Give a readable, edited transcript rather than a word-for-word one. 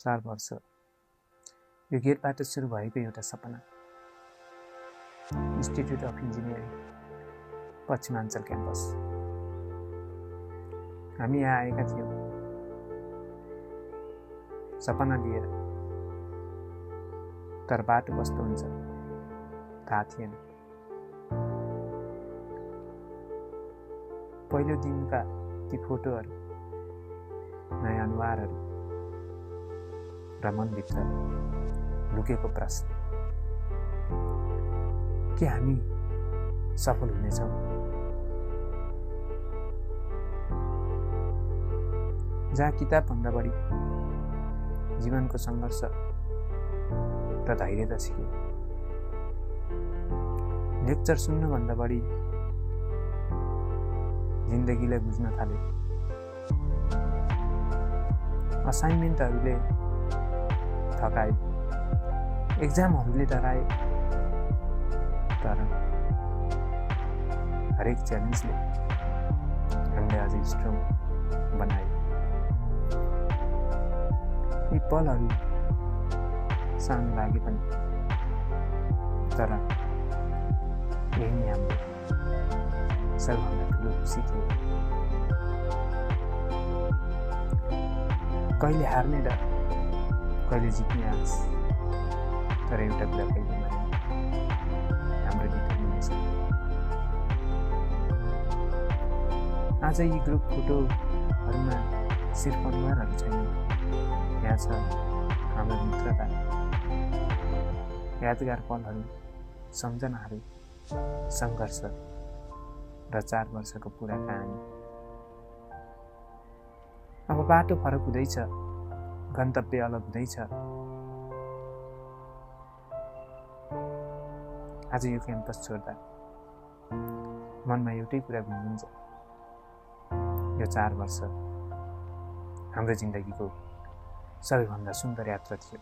4 वर्ष यो गेटबाट सुरु भएको एउटा सपना, institute of engineering Paschimanchal campus. हामी यहाँ आएका थियौँ सपना लिएर, तर बाटो कस्तो हुन्छ थाहा थिएन। पहिलो दिनका ती फोटोहरू, नयाँ अनुहारहरू र मनभित्र लुकेको प्रश्न, के हामी सफल हुनेछौँ? जहाँ किताबभन्दा बढी जीवनको सङ्घर्ष र धैर्यता सिक्यो, लेक्चर सुन्नुभन्दा बढी जिन्दगीलाई बुझ्न थाल्यो, असाइनमेन्टहरूले थकायो, एक्जामहरूले डरायो, तर हरेक च्यालेन्जले हामीलाई अझै स्ट्रङ बनायो। यी पलहरू सानो लागे पनि, तर यही नै हाम्रो सबैभन्दा ठुलो खुसी थियो। कहिले हार्ने डर, कहिले जित्ने आश, तर एउटा कुरा कहिले माने, हाम्रो डिटर्मिनेसन। आज यी ग्रुप फोटोहरूमा सिर्फ अनुहारहरू छैन, यहाँ छ हाम्रो मित्रता, यादगार पलहरू, सम्झनाहरू, सङ्घर्ष र 4 वर्षको पुरा कहानी। अब बाटो फरक हुँदैछ, गन्तव्य अलग हुँदैछ। आज यो क्याम्पस छोड्दा मनमा एउटै कुरा घुम्नुहुन्छ, यो 4 वर्ष हाम्रो जिन्दगीको सबैभन्दा सुन्दर यात्रा थियो।